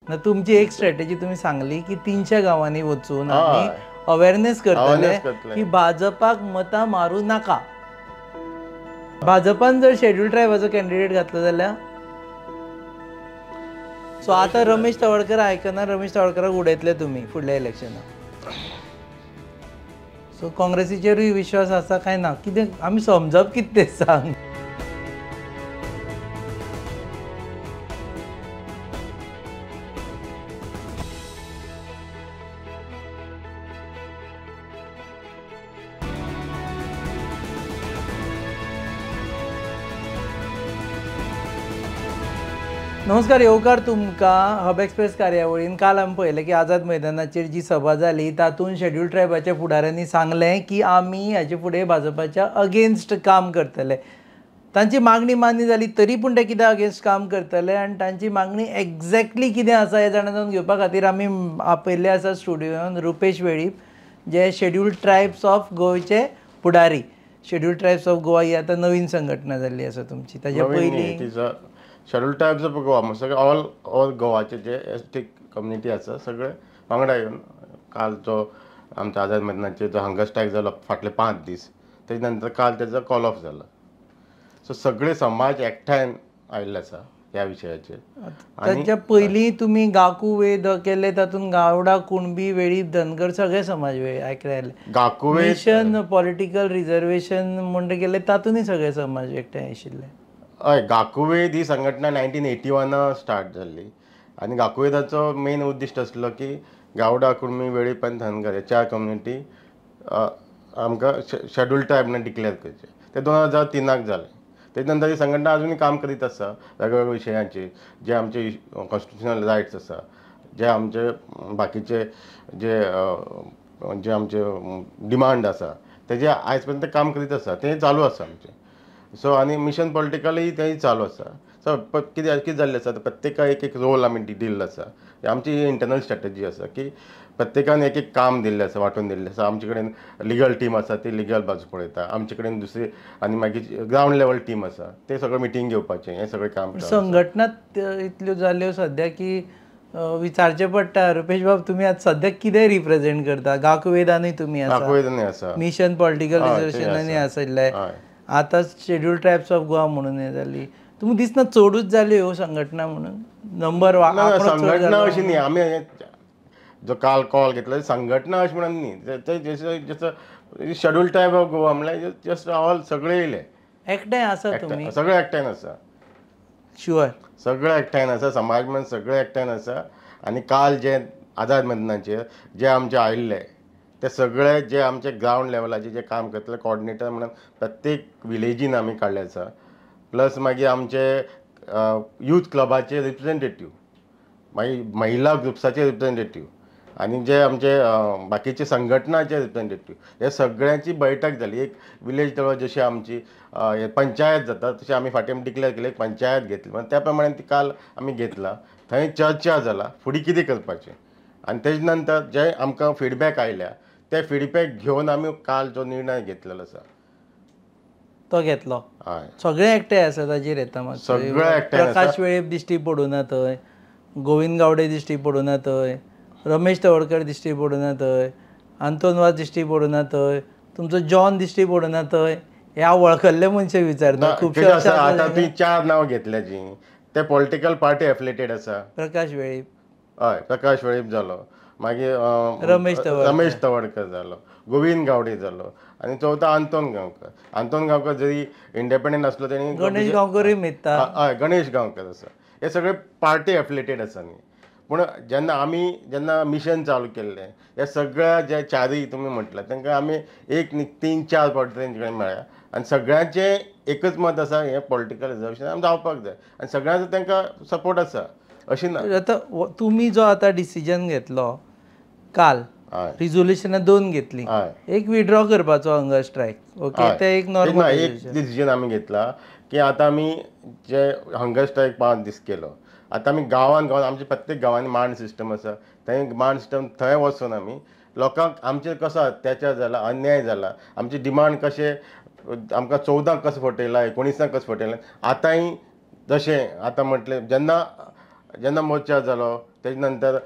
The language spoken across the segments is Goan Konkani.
ना तुमची एक स्ट्रॅटेजी तुम्ही सांगली की 300 गांवांनी वचून आमी अवेरनेस करतले की भाजपाक मतां मारू नाका. भाजपान जर शेड्यूल ट्रायबाचो कॅन्डिडेट घातलो जाल्यार सो आतां रमेश तवडकर आयकना, रमेश तवडकराक उडयतले तुमी फुडल्या इलेक्शनाक. सो काँग्रेसीचेरूय विश्वास आसा काय ना, कितें आमी समजप कितें तें सांग. नमस्कार, येवकार तुमकां हब एक्सप्रेस कार्यावळीन. काल आमी पळयलें की आझाद मैदानाचेर जी सभा जाली तातूंत शेड्यूल ट्रायबाच्या फुडाऱ्यांनी सांगलें की आमी हाचे फुडें भाजपाच्या अगेन्स्ट काम करतले. तांची मागणी मान्य जाली तरी पूण ते कित्याक अगेन्स्ट काम करतले आनी तांची मागणी एग्जॅक्टली कितें आसा हें जाणा जावन घेवपा खातीर आमी आपयल्ले आसा स्टुडियोन रुपेश वेळीप, जे शेड्यूल ट्रायब्स ऑफ गोवाचे फुडारी. शेड्यूल ट्रायब्स ऑफ गोवा ही आतां नवीन संघटना जाल्ली आसा तुमची, ताच्या पयलीं शेड्यूल ट्रायब्स ऑफ गोवा सगळे ऑल ऑल गोवाचे जे एस टी कम्युनिटी आसा सगळे वांगडा येवन काल जो आमच्या आझाद मैदानाचेर जो हंगर स्ट्रायक जालो फाटले 5 दीस, तेजे नंतर काल तेजो कॉल ऑफ जाला. सो सगळे समाज एकठांय आयिल्ले आसा ह्या विशयाचेर. ताच्या पयलीं तुमी गाकू वेद केले, तातूंत गावडा, कुणबी, वेळीप, धनगर सगळे समाज आयकले. गाकू वेद मिशन पॉलिटिकल रिजर्वेशन म्हणटा केले, तातूंतय सगळे समाज एकठांय आशिल्ले. हय, गाकुवेद ही संघटना 1981 स्टार्ट जाल्ली आनी गाकुवेदाचो मेन उद्दिश्ट आसलो की गावडा, कुणबी, वेळीप आनी धनगर हे 4 कम्युनिटी आमकां शेड्यूल ट्रायब म्हणून डिक्लेअर करचे. ते 2003 जालें. तेजे नंतर ही संघटना अजुनूय काम करीत आसा वेगवेगळ्या विशयांचेर, जे आमचे कॉन्स्टिट्युशनल रायट्स आसा, जे आमचे बाकीचे जे जे आमचे डिमांड आसा तेजे आयज पर्यंत काम करीत आसा, तें चालू आसा आमचें. सो आनी मिशन पॉलिटिकलय तेंय चालू आसा. सो कितें कितें जाल्लें आसा, प्रत्येकाक एक एक रोल आमी दिल्लो आसा. आमची इंटरनल स्ट्रेटजी आसा की प्रत्येकान एक एक काम दिल्लें आसा, वांटून दिल्लें आसा. आमचे कडेन लिगल टीम आसा, ती लिगल बाजू पळयता. आमचे कडेन दुसरी आनी मागीर ग्रावंड लेवल टीम आसा, ते सगळें मिटींग घेवपाचें, हें सगळें काम. संघटना इतल्यो जाल्यो सद्या की विचारचें पडटा. रुपेश बाब, तुमी आतां सद्याक कितें रिप्रेजेंट करता? गाकवेदानूय तुमी आसा, गाकवेदानूय आसा, मिशन पॉलिटिकल रिजर्वेशनानूय आशिल्ले, आतां शेड्यूल ट्रायब्स ऑफ गोवा म्हणून हें जाली. तुमकां दिसना चडूच जाल्यो ह्यो संघटना म्हणून नंबर? संघटना अशी न्ही, आमी जो काल कॉल घेतलो संघटना अशें म्हणून न्ही, ते जसो शेड्यूल ट्रायब ऑफ गोवा म्हणल्यार जस्ट ऑल सगळे येयले एकठांय आसा. तुमी सगळे एकठांय आसा, शुअर सगळे एकठांय आसा, समाज म्हण सगळे एकठांय आसा. आनी काल जे आझाद मैदानाचेर जे आमचे आयिल्ले ते सगळे जे आमचे ग्रावंड लेवलाचेर जे काम करतले कॉर्डिनेटर म्हणून प्रत्येक विलेजीन आमी काडले आसा. प्लस मागीर आमचे यूथ क्लबाचे रिप्रेजेंटेटीव, मागीर महिला ग्रुप्साचे रिप्रेजेंटेटीव आनी जे आमचे बाकीचे संघटनाचे रिप्रेजेंटेटीव, हे सगळ्यांची बैठक जाली. एक विलेज लेवल जशी आमची पंचायत जाता तशी आमी फाटीं डिक्लेअर केली, पंचायत घेतली, त्या प्रमाणे ती काल आमी घेतला. थंय चर्चा जाला फुडें कितें करपाचें आनी तेजे नंतर जे आमकां फिडबॅक आयल्या ते फिडबॅक घेवन आमी काल जो निर्णय घेतलेलो आसा तो घेतलो. हय, सगळे एकठांय आसा ताजेर येता. मात सगळे एकठांय, प्रकाश वेळीप दिश्टी पडूना थंय, गोविंद गावडे दिश्टी पडूना थंय, रमेश तवडकर दिश्टी पडूना थंय, आंतोन वाज दिश्टी पडूना थंय, तुमचो जॉन दिश्टी पडूना थंय. हे हांव वळखल्ले मनशे विचारता. खुबशे आतां तुवें 4 नांव घेतल्या जी ते पॉलिटिकल पार्टी एफिलिएटेड आसा. प्रकाश वेळीप, हय, प्रकाश वेळीप जालो, मागीर रमेश तवडकर जालो, गोविंद गावडे जालो आनी चवथो आंतोन गांवकर. आंतोन गांवकर जरी इंडिपेंडंट आसलो तेणी गणेश गांवकरूय मेत्ता. हय, गणेश गांवकर आसा. हे सगळे पार्टी एफिलिएटेड आसा न्ही. पूण जेन्ना आमी जेन्ना मिशन चालू केल्लें हे सगळ्या जे 4 तुमी म्हटलें तांकां आमी 1 न्ही 3-4 फावटी तेंचे कडेन मेळ्ळ्या आनी सगळ्यांचें एकच मत आसा, हें पॉलिटिकल रिजर्वेशन आमी जावपाक जाय आनी सगळ्यांचो तांकां सपोर्ट आसा. अशी ना. आतां तुमी जो आतां डिसिजन घेतलो काल, रिजोल्युशनां 2 घेतली, एक विड्रॉ करपाचो हंगर स्ट्रायक, ओके, ते एक नॉर्मल एक डिसिजन आमी घेतला की आतां आमी जे हंगर स्ट्रायक 5 दीस केलो, आतां आमी गांवान गांवान आमचे प्रत्येक गांवांनी मांड सिस्टम आसा, थंय मांड सिस्टम थंय वचून आमी लोकांक आमचेर कसो अत्याचार जाला, अन्याय जाला, आमची डिमांड कशें आमकां 14 कसो फटयला, 19 कसो फटयला, आतांय जशें आतां म्हटलें जेन्ना जेन्ना मोर्चा जालो तेजे नंतर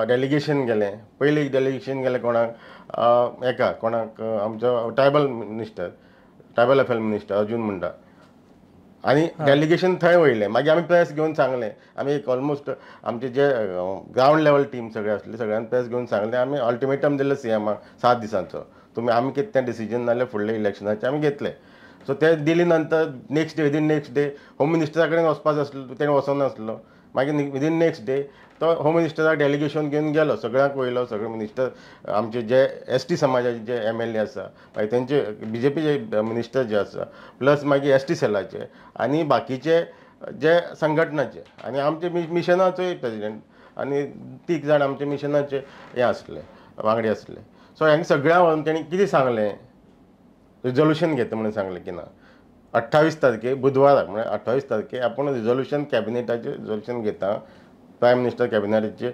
डेलिगेशन गेलें. पयलीं डेलिगेशन गेलें कोणाक एका कोणाक आमचो tribal minister, tribal affair minister Arjun Munda, आनी डेलिगेशन थंय वयलें. मागीर आमी प्रेस घेवन सांगलें, आमी एक ऑलमोस्ट आमचे जे ग्रावंड लेवल टीम सगळे आसले सगळ्यांनी प्रेस घेवन सांगलें. आमी अल्टिमेटम दिलें सीएमाक 7 दिसांचो, तुमी आमी कितें तें डिसिजन नाल्यार फुडले इलेक्शनाचें आमी घेतले. सो ते दिले नंतर next day, within next day home मिनिस्टरा कडेन वचपाचो आसलो, तेणें वचोनासलो. मागीर विदीन नेक्स्ट डे तो होम मिनिस्टराक डेलिगेशन घेवन गेलो, सगळ्यांक वयलो, सगळे मिनिस्टर आमचे जे एस टी समाजाचे जे MLA आसा, मागीर तेंचे BJPचे मिनिस्टर जे आसा, प्लस मागीर एस टी सेलाचे आनी बाकीचे जे संघटनाचे आनी आमचे मिशनाचोय प्रेजिडेंट आनी 3 जाण आमचे मिशनाचे हे आसले, वांगडी आसले. सो हांणी सगळ्यांक व्हरून तेणी कितें सांगलें, रिजोल्युशन घेता म्हणून सांगलें की ना 28 तारखे बुधवाराक, म्हळ्यार 28 तारखे आपूण रिजोल्युशन कॅबिनेटाचें रिजोल्युशन घेता, प्रायम मिनिस्टर कॅबिनेटाचे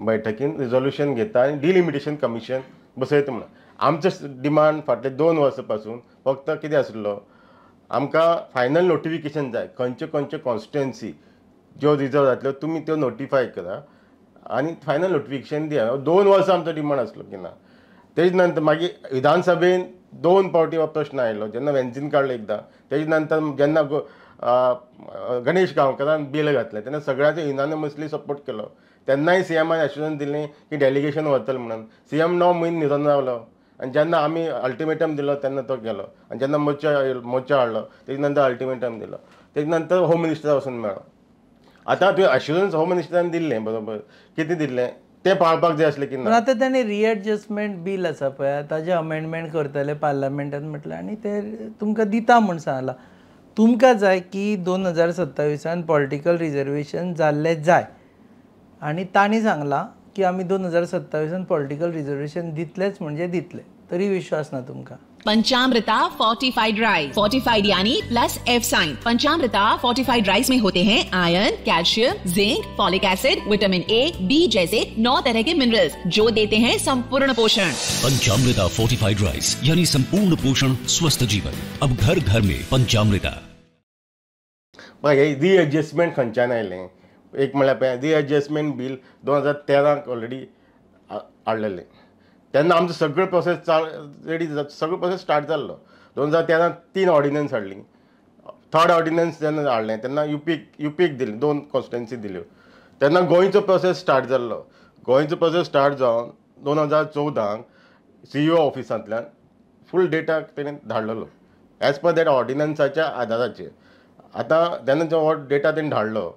बैठकीन रिजोल्युशन घेता आनी डिलिमिटेशन कमिशन बसयता म्हणून. आमचो डिमांड फाटले 2 वर्सां पासून फक्त कितें आसलो, आमकां फायनल नोटिफिकेशन जाय, खंयच्यो खंयच्यो कॉन्स्टिट्युएन्सी ज्यो रिजर्व जातल्यो तुमी त्यो नोटिफाय करा आनी फायनल नोटिफिकेशन दिया. 2 वर्सां आमचो डिमांड आसलो की ना. तेज नंतर मागीर विधानसभेन 2 फावटी हो प्रश्न आयलो, जेन्ना वेन्झीन काडलो एकदां, तेज नंतर जेन्ना गणेश गांवकारान बिल घातलें तेन्ना सगळ्यांचे युनानिमसली सपोर्ट केलो. तेन्नाय सीएमान एश्युरन्स दिलें की डेलिगेशन व्हरतलें म्हणून. सीएम 9 म्हयने न्हिदोन रावलो आनी जेन्ना आमी अल्टिमेटम दिलो तेन्ना तो गेलो, आनी जेन्ना मोर्चा हाडलो तेज नंतर अल्टिमेटम दिलो, तेज नंतर होम मिनिस्टरा वचून मेळ्ळो. आतां तुवें एश्युरन्स होम मिनिस्टरान दिल्लें बरोबर, कितें दिल्लें तें पाळपाक जाय आसलें की ना. आतां ताणें रिएडजस्टमेंट बील आसा पळय, ताजें अमेंडमेंट करतले पार्लमेंटान म्हटलें आनी ते तुमकां दिता म्हूण सांगलां. तुमकां जाय की 2027 पॉलिटिकल रिजर्वेशन जाल्लें जाय आनी तांणी सांगलां की आमी 2027 पॉलिटिकल रिजर्वेशन दितलेच म्हणजे दितले, तरी विश्वास ना तुमकां. पंचामृता फोर्टिफाइड राइस, फोर्टिफाइड यानी plus F sign. Panchamrita fortified rice में होते हैं iron, calcium, zinc, folic acid, vitamin A, B जैसे 9 तरह के मिनरल्स जो देते हैं संपूर्ण पोषण. पंचामृता फोर्टिफाइड राइस यानी संपूर्ण पोषण, स्वस्थ जीवन, अब घर घर में पंचामृता. हे रिएडजस्टमेंट खंयच्यान आयलें, एक म्हळ्यार पळय रिएडजस्टमेंट बील 2013 ऑलरेडी हाडलेलें, तेन्ना आमचो सगळो प्रोसेस रेडी, सगळो प्रोसेस स्टार्ट जाल्लो. 2013 3 ऑर्डिनन्स हाडली, थर्ड ऑर्डिनन्स जेन्ना हाडलें तेन्ना युपीक दिली, 2 कॉन्स्टिट्युएन्सी दिल्यो. तेन्ना गोंयचो प्रोसेस स्टार्ट जाल्लो. गोंयचो प्रोसेस स्टार्ट जावन 2014 CEO ऑफिसांतल्यान फूल डेटा तेणें धाडलेलो एज पर that ऑर्डिनन्साच्या आदाराचेर. आतां जेन्ना जो हो डेटा तेणें धाडलो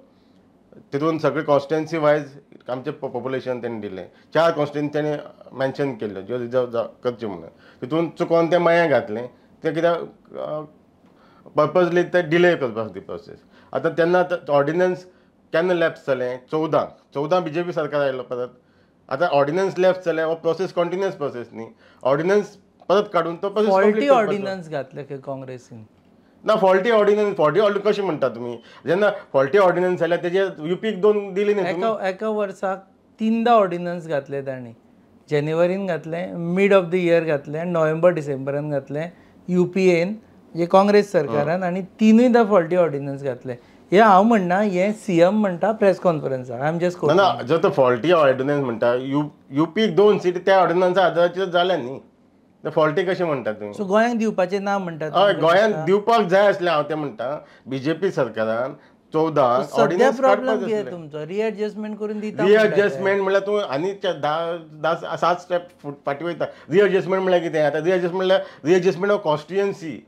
तितून सगळे कॉन्स्टिट्युएन्सी वायज आमचें पॉप्युलेशन तेणें दिलें, 4 कॉन्स्टिट्युएन्सी तेणें मेन्शन केल्ल्यो ज्यो रिजर्व करच्यो म्हणून, तितून चुकोन तें मयां घातलें, तें कित्याक पर्पजली तें डिले करपाक ती प्रोसेस. आतां तेन्ना ऑर्डिनन्स केन्ना लॅप्स जालें, 14 BJP सरकार आयलो परत. आतां ऑर्डिनन्स लॅप्स जालें, हो प्रोसेस कंटिन्युअस प्रोसेस न्ही, ऑर्डिनन्स परत काडून तो प्रोसेस. फॉल्टी ऑर्डिनन्स घातले खंय काँग्रेसीन. ना फॉल्टी ऑर्डिनन्स, फॉल्टी ऑर्डिनन्स कशें म्हणटा तुमी, जेन्ना फॉल्टी ऑर्डिनन्स जाल्यार तेजे युपीक 2 दिली न्ही. एका वर्साक 3 ऑर्डिनन्स घातले तांणी, जानेवारीन घातलें, मिड ऑफ the year घातलें, नोव्हेंबर डिसेंबरान घातलें UPAन, म्हणजे काँग्रेस सरकारान, आनी 3 फॉल्टी ऑर्डिनन्स घातले. हे हांव म्हणना, हे सीएम म्हणटा प्रेस कॉन्फरन्साक. I am just ना ना, जर तो फॉल्टी ऑर्डिनन्स म्हणटा युपीक 2 सीट त्या ऑर्डिनन्सा आदाराचेर जाल्या न्ही, फॉल्टी कशें म्हणटा तुमी. सो गोंयांक दिवपाचें ना म्हणटा? हय, गोंयांक दिवपाक जाय आसलें. हांव तें म्हणटा बीजेपी सरकारान 14 ऑर्डिनन्स प्रॉब्लम कितें तुमचो, रिएडजस्टमेंट करून दिता. रिएडजस्टमेंट म्हणल्यार तूं आनी 10-7 स्टेप फाटीं वयता. रिएडजस्टमेंट म्हणल्यार कितें आतां, रिएडजस्टमेंट म्हणल्यार रिएडजस्टमेंट ऑफ कॉन्स्टिट्युएन्सी.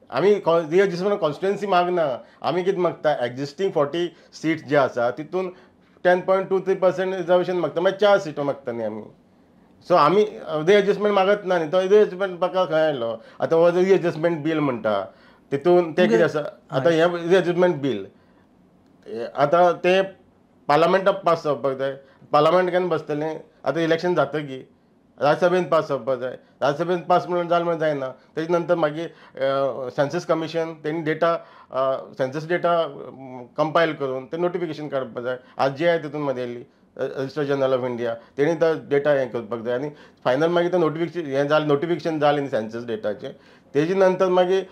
आमी रिएडजस्टमेंट ऑफ कॉन्स्टिट्युएन्सी मागना, आमी कितें मागता, एग्जिस्टींग 40 सीट्स जे आसा तितून 10.23% रिजर्वेशन मागता, मागीर 4 सिटो मागता न्ही आमी. सो आमी रिएडजस्टमेंट मागत ना न्ही, तो रिएडजस्टमेंट प्रकार खंय आयलो. आतां हो रिएडजस्टमेंट बील म्हणटा तितून तें कितें आसा, आतां हें रिएडजस्टमेंट बील आतां तें पार्लमेंटाक पास जावपाक जाय, पार्लमेंट केन्ना बसतलें, आतां इलेक्शन जातकीर राज्यसभेन पास जावपाक जाय, राज्यसभेन पास म्हणून जालें म्हणून जायना. तेजे नंतर मागीर सेन्सस कमिशन तेणी डेटा, सेन्सस डेटा कंपायल करून तें नोटिफिकेशन काडपाक जाय. आज जे I तितून मदें येयली रजिस्टर जनरल ऑफ इंडिया, तेणी तो डेटा हें करपाक जाय आनी फायनल मागीर तें नोटिफिकेशन हें जालें, नोटिफिकेशन जालें न्ही सेन्सस डेटाचें, तेजे नंतर मागीर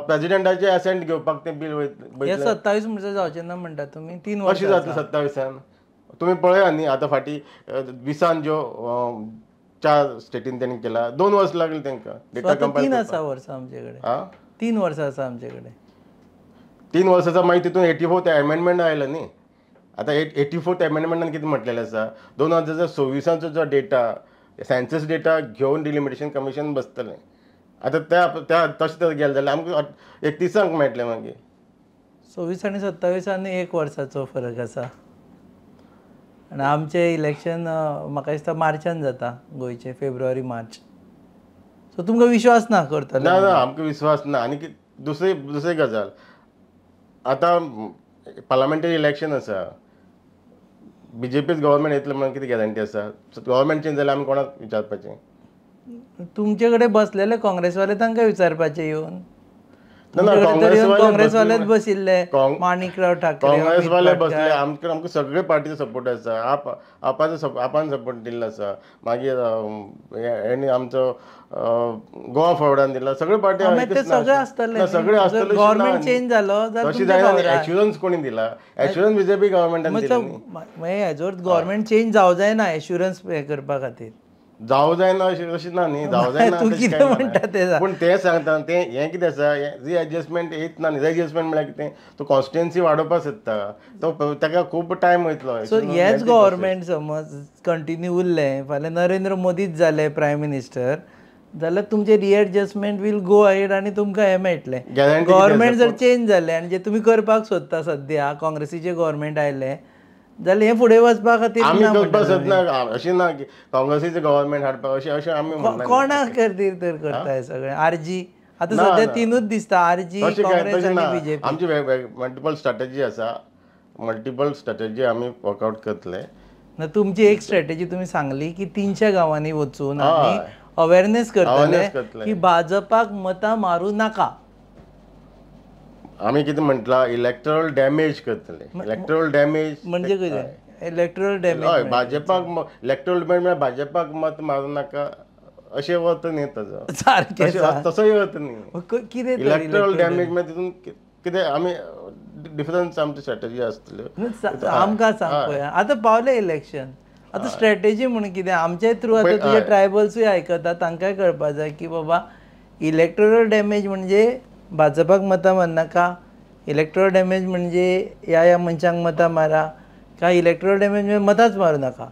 प्रेजिडेंटाचे एसेंट घेवपाक तें बील वयतलें. 27 म्हणल्यार जावचें ना म्हणटा तुमी, 3 वर्सां कशें जातलें 27 तुमी पळया न्ही आतां फाटीं 20 ज्यो 4 स्टेटीन तेणी केला, 2 वर्स लागली तांकां डेटा कंपायल. 3 आसा वर्सां आमचे कडेन, 3 वर्सां आसा आमचे कडेन. 3 वर्सां मागीर तितून 84th amendment आयलें न्ही. आतां 84th एमेंडमेंटान कितें म्हटलेलें आसा, 2026 जो डेटा सेन्सस डेटा घेवन डिलिमिटेशन कमिशन बसतलें. आतां त्या त्या तशें तर गेलें जाल्यार आमकां 31 मेळटलें मागीर. 26 आनी 27 आनी 1 वर्साचो फरक आसा. आनी आमचें इलेक्शन म्हाका दिसता मार्चान जाता गोंयचें, फेब्रुवारी मार्च. सो तुमकां विश्वास ना करतले? ना ना, आमकां विश्वास ना. आनी दुसरी दुसरी गजाल, आतां पार्लमेंटरी इलेक्शन आसा, बीजेपीच गव्हर्मेंट येतलें म्हणून कितें गॅरंटी आसा? गव्हर्मेंट चेंज जाल्यार आमी कोणाक विचारपाचें? तुमचे कडेन बसलेले काँग्रेसवाले तांकां विचारपाचें येवन. काँग्रेसवालेच बशिल्ले, माणिकराव ठाकरे काँग्रेसवाले बसले. आमकां आमकां सगळे पार्टीचो सपोर्ट आसा. आपाचो आपान सपोर्ट दिल्लो आसा, मागीर हेणी आमचो गोवा फॉरवर्डान दिला, सगळे पार्टी सगळे आसतले, सगळे आसतले. गव्हर्मेंट चेंज जालो तशें जायना. एश्युरन्स कोणी दिला? एश्युरन्स बीजेपी गव्हर्मेंटान दिला. हेजोर गव्हर्मेंट चेंज जावं जायना एश्युरन्स हें करपा खातीर जावं जायना अशें ना न्ही, जावं जायना तूं कितें म्हणटा तें. पूण तें सांगता तें हें कितें आसा, रिएडजस्टमेंट येत ना. रिएडजस्टमेंट म्हळ्यार कितें, तो कॉन्स्टिट्युएन्सी वाडोवपाक सोदता, तो ताका खूब टायम वयतलो. सो हेच गव्हर्मेंट समज कंटिन्यू उरलें, फाल्यां नरेंद्र मोदीच जाले प्रायम मिनिस्टर जाल्यार तुमचें रिएडजस्टमेंट वील गो अहेड आनी तुमकां हें मेळटलें. गव्हर्मेंट जर चेंज जालें आनी जें तुमी करपाक सोदता सद्या काँग्रेसीचें गव्हर्मेंट आयलें जाल्यार हें फुडें वचपा खातीर आमी करपाक सोदना. अशें ना की काँग्रेसीचें गव्हर्मेंट हाडपाक अशें अशें आमी कोणा खातीर तर करता सगळें? आरजी आतां सद्या 3ूच दिसता, आरजी, काँग्रेस आनी बीजेपी. आमची मल्टिपल स्ट्रॅटजी आसा, मल्टिपल स्ट्रॅटजी आमी वर्कआवट करतले. ना तुमची एक स्ट्रॅटजी तुमी सांगली की 300 गांवांनी वचून आमी अवेरनेस करतले की भाजपाक मतां मारूं नाका. आमी कितें म्हटलां, इलेक्टोरल डॅमेज करतले. इलेक्टोरल डॅमेज म्हणजे कितें? इलेक्टोरल डॅमेज हय, भाजपाक इलेक्टोरल डॅमेज म्हळ्यार भाजपाक मत मारूं नाका अशें अर्थ न्ही ताजो, सारकें तसोय अर्थ न्ही. कितें इलेक्टोरल डॅमेज म्हळ्यार तितून कितें आमी डिफरन्स आमची स्ट्रॅटजी आसतल्यो. आमकां सांग पळया, आतां पावलें इलेक्शन, आतां स्ट्रॅटेजी म्हणून कितें आमचे थ्रू आतां तुजे ट्रायबल्सूय आयकता, तांकांय कळपा जाय की बाबा इलेक्टोरल डॅमेज म्हणजे भाजपाक मतां मारनाका, इलेक्टोरल डॅमेज म्हणजे ह्या ह्या मनशांक मतां मारा, काय इलेक्टोरल डॅमेज म्हणजे मतांच मारूं नाका.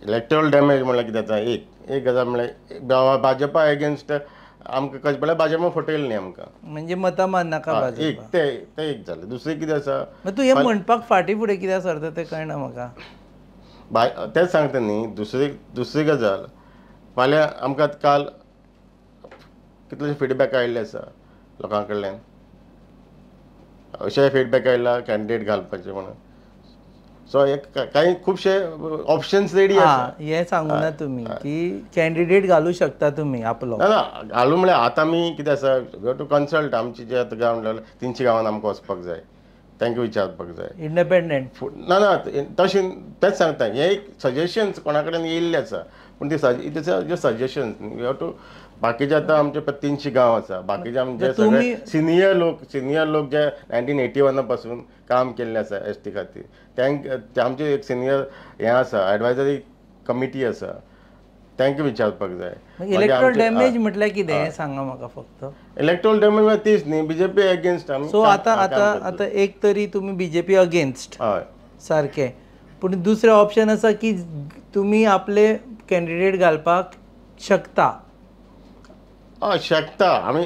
इलेक्टोरल डॅमेज म्हणल्यार कितें जाता, एक एक गजाल म्हणल्यार भाजपा एगेन्स्ट आमकां कशें पळल्यार भाजपा फटयलें न्ही आमकां, म्हणजे मतां मारनाका. एक तें एक जालें. दुसरें कितें आसा, तूं हें म्हणपाक फाटीं फुडें कित्याक सरता तें कळना म्हाका. तेंच सांगता न्ही. दुसरी दुसरी गजाल, फाल्यां आमकां काल कितलेशे फिडबॅक आयिल्ले आसा लोकां कडल्यान, अशें फिडबॅक आयला कॅन्डिडेट घालपाचें म्हणून. सो एक कांय खुबशे ऑप्शन्स रेडी आसा. हें सांगू ना तुमी की कॅन्डिडेट घालूं शकता तुमी आपलो? ना ना, घालूं म्हळ्यार आतां आमी कितें आसा, we have to consult आमची जे आतां ग्रावंड लेवल 300 गांवांत आमकां वचपाक जाय, तांकां विचारपाक जाय. इंडिपेंडंट ना ना तशें तेंच सांगता, हें एक सजेशन्स कोणा कडेन येयल्ले आसा, पूण ते it is suggestions we have to. बाकीचे आतां आमचे 300 गांव आसा, बाकीचे आमचे सगळे सिनियर लोक, सिनियर लोक जे 1981 पासून काम केल्ले आसा एस टी खातीर, तांकां आमचे एक सिनियर हें आसा, एडवायजरी कमिटी आसा, तांकां विचारपाक जाय. इलेक्टोरल डॅमेज म्हटल्यार कितें हें सांगा म्हाका फक्त. इलेक्टोरल डॅमेज म्हळ्यार तीच न्ही, बीजेपी एगेन्स्ट आमी. सो आतां आतां आतां एक तरी तुमी बीजेपी अगेन्स्ट सारकें, पूण दुसरें ऑप्शन आसा की तुमी आपले कॅन्डिडेट घालपाक शकता. हय शकता आमी,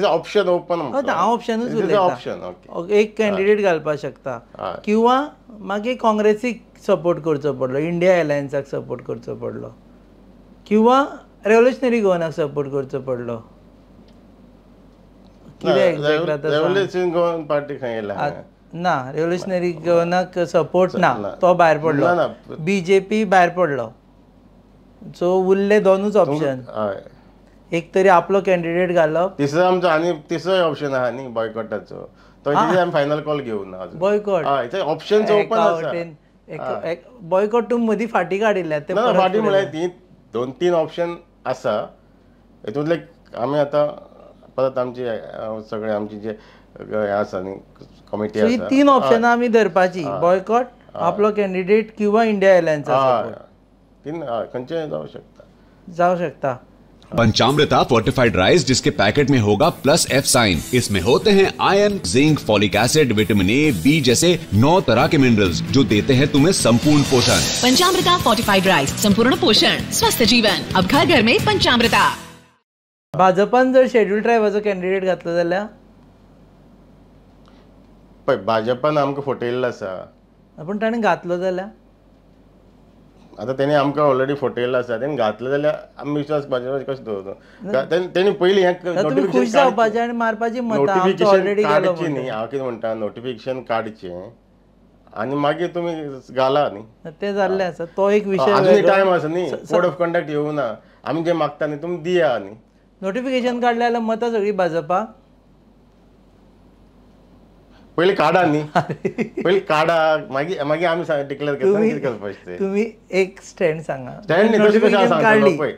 ऑप्शन ओपन. हांव ऑप्शनूच उलयता, एक कॅन्डिडेट घालपाक शकता किंवा मागीर काँग्रेसीक सपोर्ट करचो पडलो, इंडिया अलायन्साक सपोर्ट करचो पडलो, किंवा रेव्होल्युशनरी गोवनाक सपोर्ट करचो पडलो. रेव्होल्युशनरी गोवन पार्टी खंय येयला? ना, रेव्होल्युशनरी गोवनाक सपोर्ट ना, तो भायर पडलो, बीजेपी भायर पडलो. सो उरले दोनूच ऑप्शन, एक तरी आपलो कॅन्डिडेट घालप, तिसरो आमचो आनी तिसरो ऑप्शन आहा न्ही बॉयकॉटाचो, तो आमी फायनल कॉल घेवना. बॉयकॉट ऑप्शन ओपन आसा. बॉयकॉट तूं मदीं फाटीं काडिल्ले? फाटीं म्हळ्यार ती 2-3 ऑप्शन आसा, हितूंतले आमी आतां परत आमची सगळे आमची जे हें आसा न्ही कमिटी आसा, तीन ऑप्शनां आमी धरपाची, बॉयकॉट, आपलो कॅन्डिडेट किंवा इंडिया अलायन्स. तीन खंयचेय जावं शकता, जावं शकता. पंचामृता फोर्टिफाइड राइस जिसके पैकेट में होगा प्लस एफ साइन, इसमें होते हैं iron, zinc, folic acid, vitamin A, B जैसे 9 तरह के मिनरल्स जो देते हैं तुम्हें संपूर्ण पोषण. पंचामृता फोर्टिफाइड राइस, संपूर्ण पोषण, स्वस्थ जीवन, अब घर घर में पंचामृता. भाजपान जर शेड्यूल ट्रायबाचो कॅन्डिडेट घातलो जाल्यार पळय भाजपान आमकां फटयल्लो आसा, पूण ताणें घातलो जाल्यार आतां तेणी आमकां ऑलरेडी फटयल्लो आसा, तेणी घातलो जाल्यार आमी विश्वास भाजपाचेर कशें दवरता? तेणी पयलीं हें खूश जावपाचें आनी मारपाची नोटिफिकेशन काडचें न्ही. हांव कितें म्हणटा, नोटिफिकेशन काडचें आनी मागीर तुमी घाला न्ही, तें जाल्लें आसा. तो एक विशय, आजून टायम आसा न्ही, कोड ऑफ कंडक्ट येवना, आमी जें मागता न्ही तुमी दिया न्ही. नोटिफिकेशन काडलें जाल्यार मतां सगळीं भाजपा पयलीं काडा न्ही, पयलीं काडा मागीर मागीर आमी डिक्लेअर करता कितें करपाचें तें. तुमी एक स्टँड सांगा, स्टँड न्ही तशें कशें सांगतलो, पळय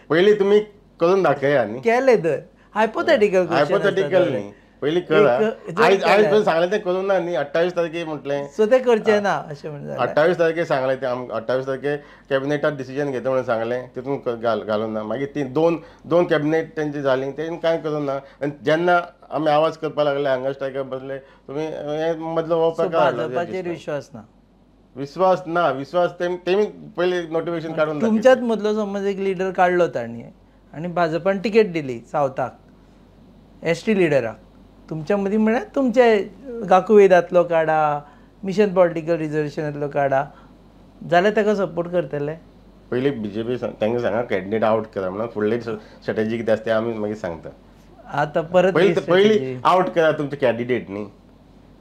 पयलीं तुमी करून दाखया न्ही. केलें तर हायपोथेटिकल, हायपोथेटिकल न्ही, पयलीं करा. आयज आयज पळय सांगलें तें करूं ना न्ही. 28 तारखे म्हटलें, सो तें करचें ना अशें म्हणून 28 तारखे सांगलें तें, 28 तारखे कॅबिनेटात डिसिजन घेता म्हणून सांगलें, तितून घालूं ना. मागीर ती दोन कॅबिनेट तेंची जाली, तेणी कांय करूं ना. आनी जेन्ना आमी आवाज करपाक लागले, हांगा स्ट्रायकार बसले, तुमी हे मदलो हो प्रकार. भाजपाचेर विश्वास ना, विश्वास ना, विश्वास तेमी पयलीं नोटिफिकेशन काडून तुमच्याच मदलो समज एक लिडर काडलो तांणी आनी भाजपान तिकेट दिली सावथाक एस टी लिडराक, तुमच्या मदीं म्हळ्यार तुमचे गाकुवेदांतलो काडा, मिशन पॉलिटिकल रिजर्वेशनांतलो काडा, जाल्यार ताका सपोर्ट करतले? पयलीं बीजेपी तांकां सांगा कॅन्डिडेट आवट करा म्हणून, फुडली स्ट्रेटजी कितें आसा तें आमी मागीर सांगता. आतां परत पयलीं आवट करा तुमचे कॅन्डिडेट न्ही,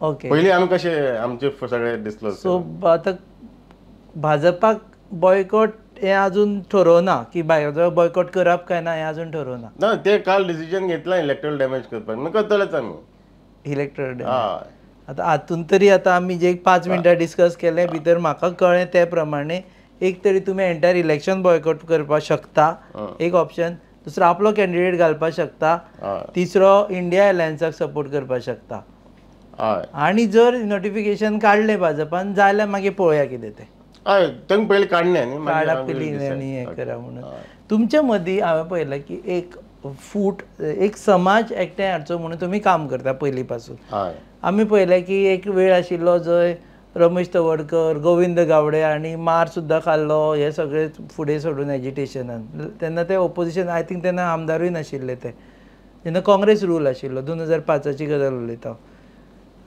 ओके, पयलीं आमी कशें आमचे सगळे डिस्क्लोज. सो आतां भाजपाक बॉयकॉट हें आजून ठरोवना की भाजपा बॉयकॉट करप काय ना हें आजून ठरोवना. ना, ते काल डिसिजन घेतला इलेक्ट्रल डॅमेज करपाक, मागीर करतलेच आमी इलेक्ट्रल डॅमेज. आतां हातून तरी आतां आमी जे 5 मिनटां डिस्कस केलें भितर म्हाका कळ्ळें ते प्रमाणे एक तरी तुमी एंटायर इलेक्शन बॉयकॉट करपाक शकता एक ऑप्शन, दुसरो आपलो कॅन्डिडेट घालपाक शकता, तिसरो इंडिया अलायन्साक सपोर्ट करपाक शकता. आनी जर नोटिफिकेशन काडलें भाजपान जाल्यार मागीर पळोवया कितें तें. हय, तांकां पयलीं काडलें न्ही, काडा पयलीं आनी हें करा म्हणून. तुमच्या मदीं हांवें पळयलां की एक फूट, एक समाज एकठांय हाडचो म्हणून तुमी काम करता पयलीं पासून. आमी पळयलें की एक वेळ आशिल्लो जंय रमेश तवडकर, गोविंद गावडे आनी मार सुद्दां खाल्लो हे सगळे फुडें सोडून एजिटेशनान, तेन्ना ते ओपोजिशन, I think तेन्ना आमदारूय नाशिल्ले ते, तेन्ना काँग्रेस रूल आशिल्लो, 2005ची गजाल उलयता.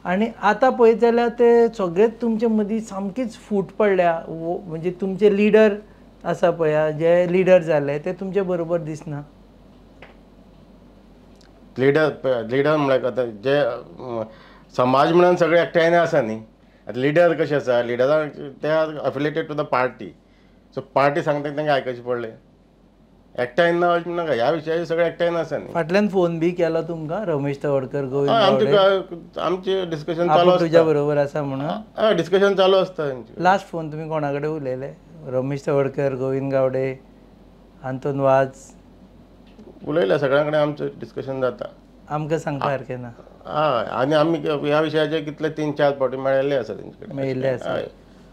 आनी आतां पळयत जाल्यार ते सगळेच तुमचे मदीं सामकीच फूट पडल्या, म्हणजे तुमचे लिडर आसा पळया, जे लिडर जाले ते तुमचे बरोबर दिसना. लिडर लिडर म्हळ्यार आतां जे समाज म्हणून सगळे एकठांय आसा न्ही, आतां लिडर कशें आसा, लिडराक ते are affiliated to the party, so party सांगता तांकां आयकचें पडलें. एकठांय ना अशें नाका, ह्या विशयाचेर सगळे एकठांय आसा न्ही. फाटल्यान फोन बी केलो तुमकां रमेश तवडकर, गोविंद गावडे? आमचें डिस्कशन चालू आसता, तुज्या बरोबर आसा म्हणून. हय, डिस्कशन चालू आसता. लास्ट फोन तुमी कोणा कडेन उलयले? रमेश तवडकर, गोविंद गावडे, आंतोन वाज? उलयले सगळ्यां कडेन आमचें डिस्कशन जाता. आमकां सांगपा सारकें ना. हय, आनी आमी ह्या विशयाचेर कितले 3-4 फावटी मेळिल्ले आसा तेंचे कडेन. मेळिल्ले आसा,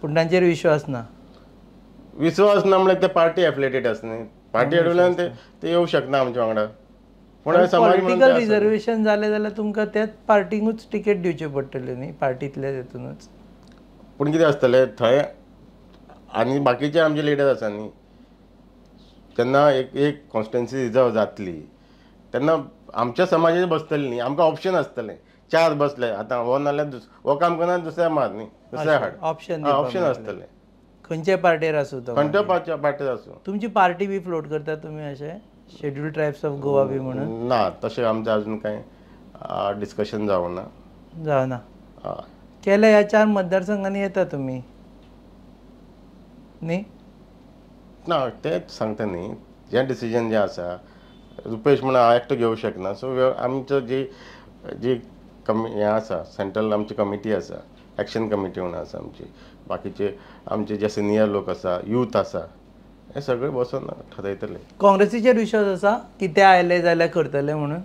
पूण तांचेर विश्वास ना. विश्वास ना म्हळ्यार ते पार्टी एफिलिएटेड आसा न्ही, पार्टी एडवल्यान ते येवंक शकना आमच्या वांगडा. पूण पॉलिटिकल रिजर्वेशन जालें जाल्यार तुमकां त्याच पार्टीकूच तिकेट दिवची पडटली न्ही, पार्टींतल्या हेतूनच. पूण कितें आसतलें थंय आनी बाकीचे आमचे लिडर आसा न्ही, तेन्ना एक एक कॉन्स्टिट्युएन्सी रिजर्व जातली तेन्ना आमच्या समाजाचेर बसतलें न्ही, आमकां ऑप्शन आसतलें. 4 बसले आतां हो नाल्यार हो काम करना दुसऱ्या मार न्ही, दुसऱ्या हाड, ऑप्शन ऑप्शन आसतलें. खंयच्या पार्टीर आसूं तो, खंयच्या पार्टीर आसूं. तुमची पार्टी बी फ्लोट करता तुमी अशें शेड्यूल ट्रायब्स ऑफ गोवा बी म्हणून? ना, तशें आमचें अजून कांय डिस्कशन जावना. जावना. केल्या ह्या 4 मतदारसंघांनी येता तुमी न्ही? ना, तेंच सांगता न्ही, जें डिसिजन जें आसा रुपेश म्हणून हांव एकटो घेवंक शकना. सो आमचो जी जी कमी हें आसा, सेंट्रल आमची कमिटी आसा, एक्शन कमिटी म्हणून आसा आमची, बाकीचे आमचे जे सिनियर लोक आसा, यूथ आसा, हें सगळें बसून ठरयतले. काँग्रेसीचेर विश्वास आसा की ते आयले जाल्यार करतले म्हणून?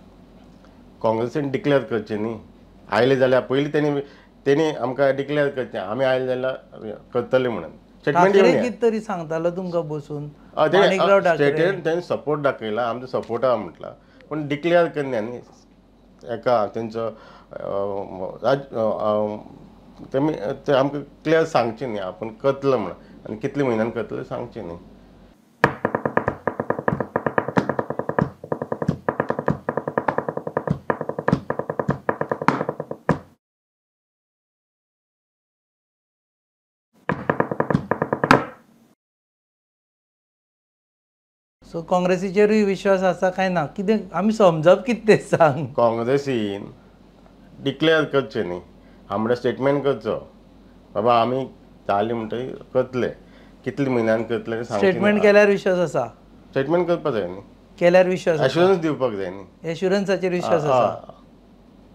काँग्रेसीन डिक्लेअर करचें न्ही, आयले जाल्यार पयलीं तेणी आमकां डिक्लेअर करचें आमी आयले जाल्यार करतले म्हणून. ठाकरे कितें तरी सांगतालो तुमकां बसून? स्टेटीन तेणी सपोर्ट दाखयला, आमचो सपोर्ट आहा म्हटला, पूण डिक्लेअर करना न्ही एका तेंचो तेमी ते आमकां क्लियर सांगचें न्ही आपूण करतलो म्हणून आनी कितले म्हयन्यान करतले सांगचें न्ही. सो काँग्रेसीचेरूय विश्वास आसा काय ना, कितें आमी समजप कितें तें सांग. काँग्रेसीन डिक्लेअर करचें न्ही, आमकां स्टेटमेंट करचो बाबा आमी जाली म्हणटकीर करतले, कितले म्हयन्यान करतले. स्टेटमेंट केल्यार विश्वास आसा? स्टेटमेंट करपाक जाय न्ही, केल्यार विश्वास, एश्युरन्स दिवपाक जाय न्ही. एश्युरन्साचेर विश्वास आसा?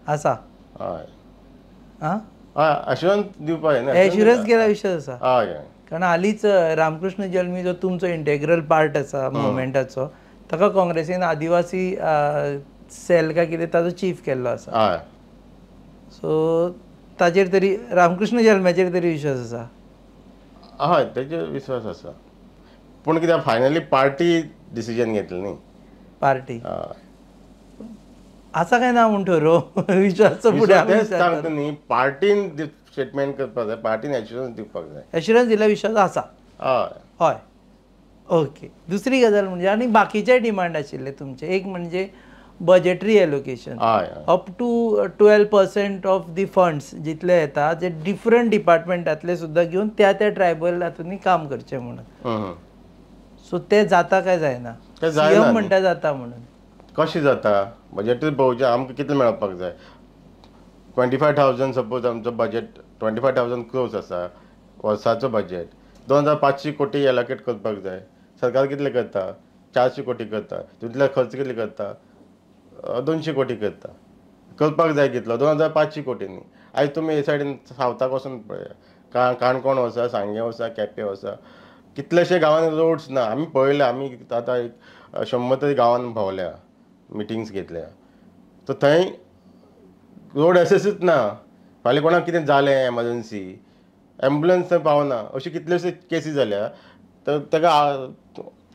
आसा. हय हय, एश्युरन्स दिवपाक जाय न्ही, एश्युरन्स केल्यार विश्वास आसा. हय, कारण हालींच रामकृष्ण जल्मी जो तुमचो इंटेग्रल पार्ट आसा मुवमेंटाचो, ताका काँग्रेसीन आदिवासी सेल काय कितें ताजो चीफ केल्लो आसा. हय, सो ताजेर तरी रामकृष्ण जल्म्याचेर तरी विश्वास आसा? हय, तेजेर विश्वास आसा, पूण कित्याक फायनली पार्टी डिसिजन घेतली न्ही. पार्टी आसा काय ना म्हूण ठरोव विश्वास फुडें सांगता न्ही, पार्टीन स्टेटमेंट करपाक जाय, पार्टीन एश्युरन्स दिवपाक जाय. एश्युरन्स दिल्यार विश्वास आसा. हय हय, ओके. दुसरी गजाल म्हणजे आनी बाकीचे डिमांड आशिल्ले तुमचे, एक म्हणजे budgetary allocation up to 12% of the funds जितले येता जे डिफरंट डिपार्टमेंटांतले सुद्दां घेवन त्या त्या ट्रायबल हातूंनी काम करचें म्हणून. सो ते जाता काय जायना? सीएम म्हणटा जाता म्हणून. कशें जाता बजेटरी पळोवचें आमकां कितलें मेळपाक जाय. 25,000 सपोज आमचो बजेट 25,000 क्रोर्स आसा वर्साचो बजेट, 2,500 कोटी एलोकेट करपाक जाय. सरकार कितले करता? 400 कोटी करता. तितले खर्च कितले करता? 200 कोटी करता. करपाक जाय कितलो? 2,500 कोटींनी. आयज तुमी हे सायडीन सावथाक वचून पळया, काणकोण वचा, सांगें वचा, केपें वचा, कितलेशे गांवांनी रोड्स ना. आमी पळयले, आमी आतां एक 100 तरी गांवांत भोंवल्या, मिटिंग्स घेतल्या, तर थंय रोड एसेसूच ना. फाल्यां कोणाक कितें जालें एमर्जन्सी, एम्बुलन्स थंय पावना, अश्यो कितल्योश्यो केसी जाल्या. तर ताका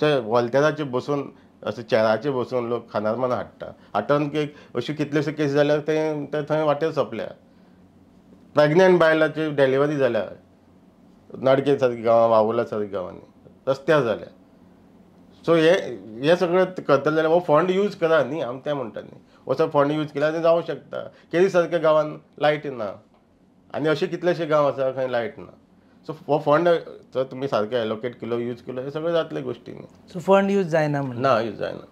ते वॉल्तेराचेर बसून, अशें चेराचेर बसून लोक खानार मानार हाडटा, हाडटा की अश्यो कितल्योश्यो केसी जाल्यार ते थंय वाटेर सोंपल्या. प्रेग्नंट बायलांची डिलिव्हरी जाल्या नाडके सारक्या गांवां, वावुला सारक्या गांवांनी रस्त्यार जाल्या. सो हे सगळें करतले जाल्यार हो फंड यूज करा न्ही, आमी तें म्हणटा न्ही, हो सगळो फंड यूज केल्यार तें जावंक शकता. केरी सारक्या गांवांत लायट ना आनी अशे कितलेशे गांव आसा खंय लायट ना. सो हो फंड जर तुमी सारके एलोकेट केलो, यूज केलो, हे सगळें जातले गोश्टी. सो फंड यूज जायना म्हणून? ना, यूज जायना.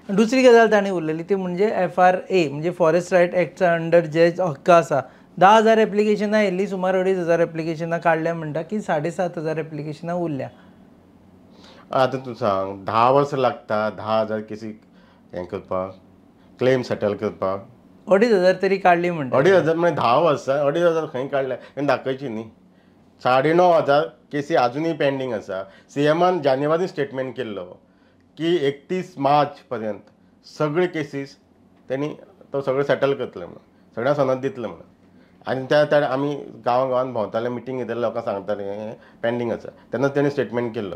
दुसरी गजाल ताणें उरलेली ती म्हणजे FRA म्हणजे फॉरेस्ट रायट एक्टा अंडर जे हक्क आसा, 10,000 एप्लिकेशनां येयल्ली, सुमार 2,500 एप्लिकेशनां काडल्या म्हणटा की 7,500 एप्लिकेशनां उरल्या. आतां तूं सांग, 10 वर्सां लागता 10,000 केसी हें करपाक, क्लेम सेटल करपाक. 2,500 तरी काडली म्हणटा. 2,500 म्हणजे 10 वर्सां 2,500 खंय काडल्या तेणें दाखयची न्ही. 9,500 केसी आजुनूय पेंडींग आसा. सीएमान जानेवारी स्टेटमेंट केल्लो की 31 मार्च पर्यंत सगळे केसीस तेणी तो सगळें सेटल करतले म्हणून, सगळ्यांक सनद दितले म्हणून. आनी त्या आमी गांवां गांवांत भोंवताले, मिटींग घेताले, लोकांक सांगताले हें पेंडींग आसा, तेन्ना तेणी स्टेटमेंट केल्लो.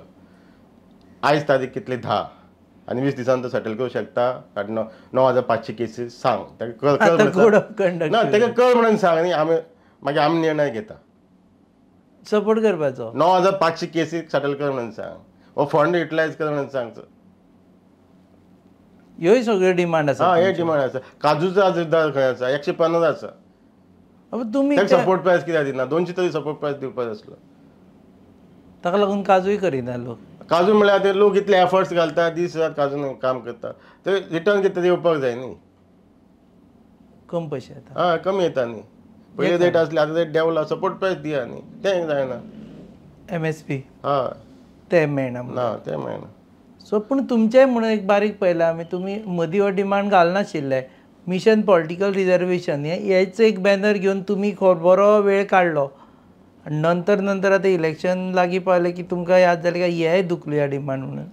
आयज तारीख कितली? 10 आनी 20 दिसान तो सेटल करूं शकता 9,500 केसीस. सांग ताका, कर ना ताका कर म्हणून सांग न्ही, आमी मागीर आमी निर्णय घेता. सपोर्ट करपाचो 9,500 केसी सेटल कर म्हणून सांग, हो फंड युटिलायज कर म्हणून सांग. ह्योय सगळ्यो डिमांड आसा. हय, हे डिमांड आसा. काजूचो आज दर खंय आसा? 150 आसा. तुमी सपोर्ट प्रायस कित्याक दिना? 200 तरी सपोर्ट प्रायस दिवपाक आसलो. ताका लागून काजूय करिना लोक. काजू म्हळ्यार ते लोक इतले एफर्ट्स घालता, दीस रात काजून काम करता, ते रिटर्न कितें तरी येवपाक जाय न्ही. कम पयशे येता. हय, कमी येता न्ही. पयलीं रेट आसली, आतां रेट देंवला, सपोर्ट प्रायस दिया न्ही, तें जायना. MSP हय, तें मेळना. ना, तें मेळना. सो पूण तुमचें म्हणून एक बारीक पळयलां आमी, तुमी मदीं हो डिमांड घालनाशिल्ले मिशन पॉलिटिकल रिजर्वेशन हेच एक बॅनर घेवन तुमी बरो वेळ काडलो आनी नंतर नंतर आतां इलेक्शन लागीं पावलें की तुमकां याद जालें काय हे दुखलुया डिमांड म्हणून?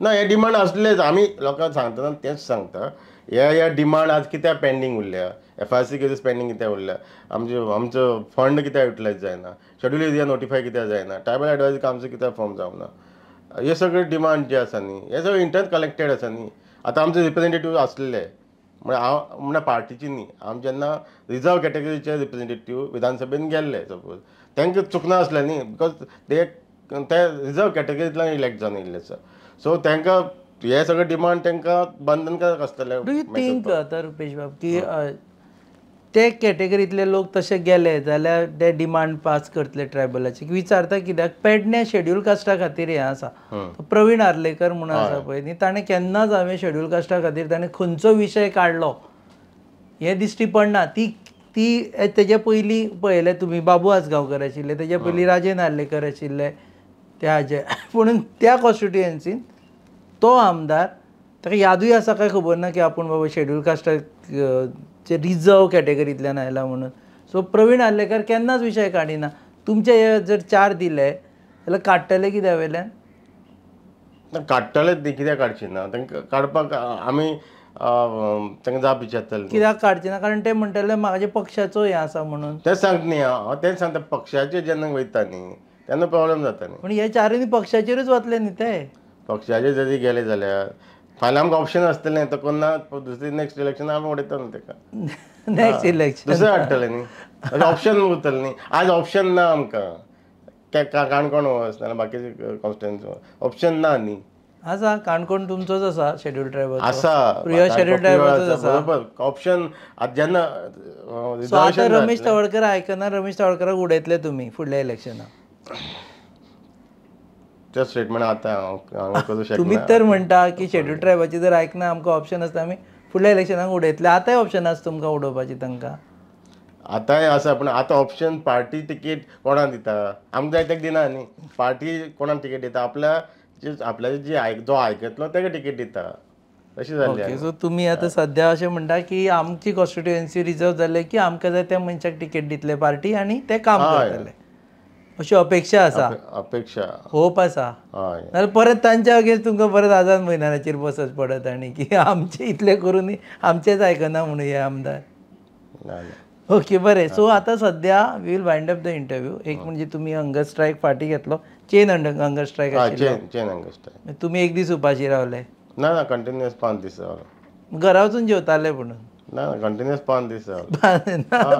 ना, हे डिमांड आसलेच. आमी लोकांक सांगतना तेंच सांगता, हे डिमांड आज कित्याक पेंडींग उरल्या, FRC cases pending कित्याक उरल्या, आमचो फंड कित्याक युटिलायज जायना, शेड्यूल एरिया नोटिफाय कित्याक जायना, ट्रायबल एडवायजरी काउन्सिल कित्याक फॉर्म जावना, हे सगळे डिमांड जे आसा न्ही हे सगळे इंटर कनेक्टेड आसा न्ही. आतां आमचे रिप्रेझेंटेटीव आसलेले म्हळ्यार हांव म्हणल्यार पार्टीची न्ही, आम जेन्ना रिजर्व कॅटेगरीचे रिप्रेझेंटेटीव विधानसभेन गेल्ले सपोज तांकां चुकना आसलें न्ही, because ते रिजर्व कॅटेगरींतल्यान इलेक्ट जावन येयल्ले आसा. सो तांकां हे सगळे डिमांड तांकां बंधनकारक आसतले. Do you think आतां रुपेश बाब की ते कॅटेगरींतले लोक तशे गेले जाल्यार ते डिमांड पास करतले ट्रायबलाचे? विचारता कित्याक पेडणे शेड्यूल कास्टा खातीर हें आसा. प्रवीण आर्लेकर म्हणून आसा पळय न्ही, ताणें केन्नाच हांवें शेड्यूल कास्टा खातीर ताणें खंयचो विशय काडलो हें दिश्टी पडना. ती ती तेजे पयलीं पळयलें तुमी बाबू आजगांवकर आशिल्ले, तेजे पयलीं राजेन आर्लेकर आशिल्ले त्या हाजे, पूण त्या कॉन्स्टिट्युएन्सीन तो आमदार ताका यादूय आसा काय खबर ना की आपूण बाबा शेड्यूल कास्टाक रिजर्व कॅटेगरींतल्यान आयला म्हणून. सो प्रवीण आर्लेकर केन्नाच विशय काडिना. तुमचे हे जर 4 दिले जाल्यार काडटले कित्या वयल्यान? काडटलेच न्ही, कित्याक काडचे ना तांकां काडपाक आमी तांकां जाप विचारतले कित्याक काडचे ना, कारण ते म्हणटले म्हाजे पक्षाचो हें आसा म्हणून. तेंच सांगता न्ही हांव, तेंच सांगता पक्षाचेर जेन्ना वयता न्ही तेन्ना प्रोब्लेम जाता न्ही. पूण हे 4 पक्षाचेरूच वतले न्ही ते. पक्षाचेर जरी गेले जाल्यार फाल्यां आमकां ऑप्शन आसतलें तो कोन्ना दुसरी नेक्स्ट इलेक्शन आमी उडयता न्हू ताका. नेक्स्ट इलेक्शन दुसरें हाडटलें न्ही, अशें ऑप्शन उरतलें न्ही. आज ऑप्शन ना आमकां, काणकोण वच नाल्यार बाकीचे कॉन्स्टिट्युएन्सी ऑप्शन ना न्ही. आसा काणकोण तुमचोच आसा शेड्यूल ट्रायब आसा, शेड्यूल ट्रायबाचोच आसा, बरोबर ऑप्शन. आतां जेन्ना आतां रमेश तवडकर आयकना, रमेश तवडकराक उडयतले तुमी फुडल्या इलेक्शनाक? ते स्टेटमेंट आतां हांव करूं शकना. तुमी तर म्हणटा की शेड्यूल ट्रायबाची जर आयकना आमकां ऑप्शन आसता आमी फुडल्या इलेक्शनाक उडयतले. आतांय ऑप्शन आसा तुमकां उडोवपाची तांकां? आतांय आसा, पूण आतां ऑप्शन पार्टी तिकेट कोणाक दिता, आमकां जाय ताका दिना न्ही. पार्टी कोणाक तिकेट दिता, आपल्या आपल्याचे जी जो आयकतलो ताका तिकेट दिता, अशें जालें. सो तुमी आतां सद्या अशें म्हणटा की आमची कॉन्स्टिट्युएन्सी रिजर्व जाले की आमकां जाय त्या मनशाक तिकेट दितले पार्टी आनी ते काम करतले, अशी अपेक्षा आसा, अपेक्षा होप आसा. नाल्यार परत तांच्या अगेन्स्ट तुमकां परत आझाद मैदानाचेर बसच पडत आनी की आमचे इतले करून आमचेच आयकना म्हणून हे आमदार. ओके बरें. सो आतां सद्या we will wind up the interview. एक म्हणजे तुमी हंगर स्ट्रायक फाटीं घेतलो, चेन हंगर स्ट्रायक आशिल्लो, चेन हंगर स्ट्रायक. तुमी एक दीस उपाशी रावले? ना ना, कंटिन्युअस 5 दीस रावलो. घरा वचून जेवताले म्हणून? ना कंटिन्युअस 5 दीस रावलो.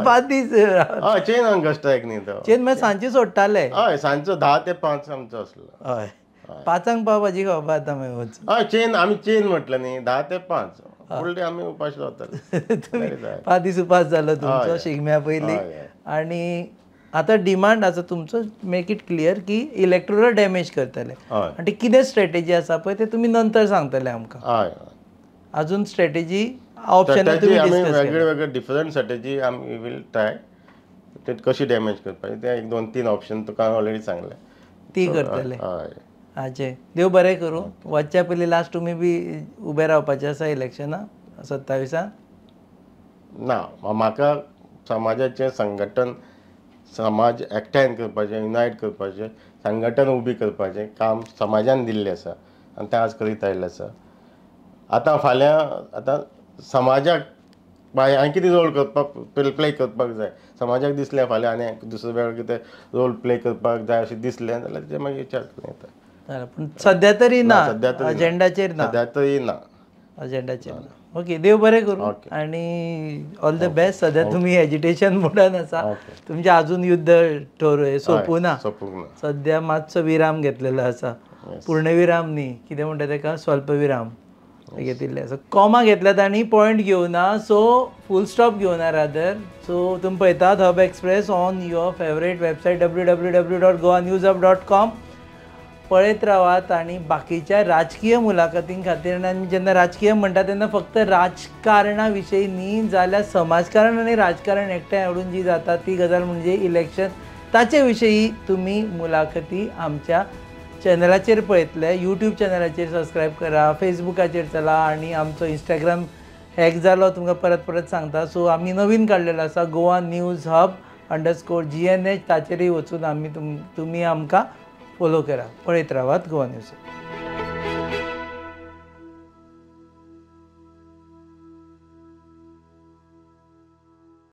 5 दीस? हय, चेन हंगर स्ट्रायक न्ही तो. चेन मागीर सांजचे सोडटाले? हय, सांजचो 10 ते 5 आमचो आसलो. हय, 5 पाव भाजी खावपा आतां मागीर वच. हय, चेन आमी चेन म्हटलें न्ही, 10 ते 5 फुल डे आमी उपास रावताले. तुमी 5 दीस उपास जालो तुमचो शिगम्या पयलीं. आनी आतां डिमांड आसा तुमचो, मेक it clear की इलेक्टोरल डॅमेज करतले आनी ती कितें स्ट्रेटेजी आसा पळय ते तुमी नंतर सांगतले आमकां. हय, अजून स्ट्रेटेजी ऑप्शन आमी वेगळे वेगळे डिफरंट स्ट्रेटेजी आमी will try, ते कशी डॅमेज करपाची ते 1 2 3 ऑप्शन तुका ऑलरेडी सांगले ती करतले. हय, हाचे देव बरें करूं. वचच्या पयलीं लास्ट तुमी बी उबे रावपाचे आसा इलेक्शनाक 27 ना, म्हाका समाजाचें संघटन, समाज एकठांय करपाचें, युनायट करपाचें, संघटन उबी करपाचें काम समाजान दिल्लें आसा आनी तें आज करीत आयिल्लें आसा. आतां फाल्यां आतां समाजाक हांवें कितें रोल करपाक प्ले करपाक जाय, समाजाक दिसलें फाल्यां आनी दुसरे वेळार कितें रोल प्ले करपाक जाय अशें दिसलें जाल्यार तें मागीर विचार करूं येता. पूण सद्या तरी ना, अजेंडाचेर ना, सद्या तरी ना, अजेंडाचेर ना. ओके, देव बरें करूं आनी ऑल the best. सद्या तुमी एजिटेशन मोडान आसा, तुमचें अजून युद्ध सोंपूं ना, सद्या मातसो विराम घेतलेलो आसा, पूर्णविराम न्ही, कितें म्हणटा तेका, स्वल्पविराम घेतिल्लें आसा. कॉमा घेतल्यात आनी पॉयंट घेवना, सो फूल स्टॉप घेवना रादर. सो तुमी पळयतात Hub Express on your favourite website www.goanewshub.com. पळयत रावात आनी बाकीच्या राजकीय मुलाखतीं खातीर, आनी जेन्ना राजकीय म्हणटा तेन्ना फक्त राजकारणा विशयी न्ही, जाल्यार समाजकारण आनी राजकारण एकठांय हाडून जी जाता ती गजाल म्हणजे इलेक्शन, ताचे विशयी तुमी मुलाखती आमच्या चॅनलाचेर पळयतले. यूट्यूब चॅनलाचेर सबस्क्रायब करा, फेसबुकाचेर चला, आनी आमचो इंस्टाग्राम हॅक जालो तुमकां परत परत सांगता. सो आमी नवीन काडलेलो आसा गोवा न्यूज हब @GNH ताचेरय वचून आमी तुमी आमकां फॉलो करा. पळयत रावात गोवा न्यूज.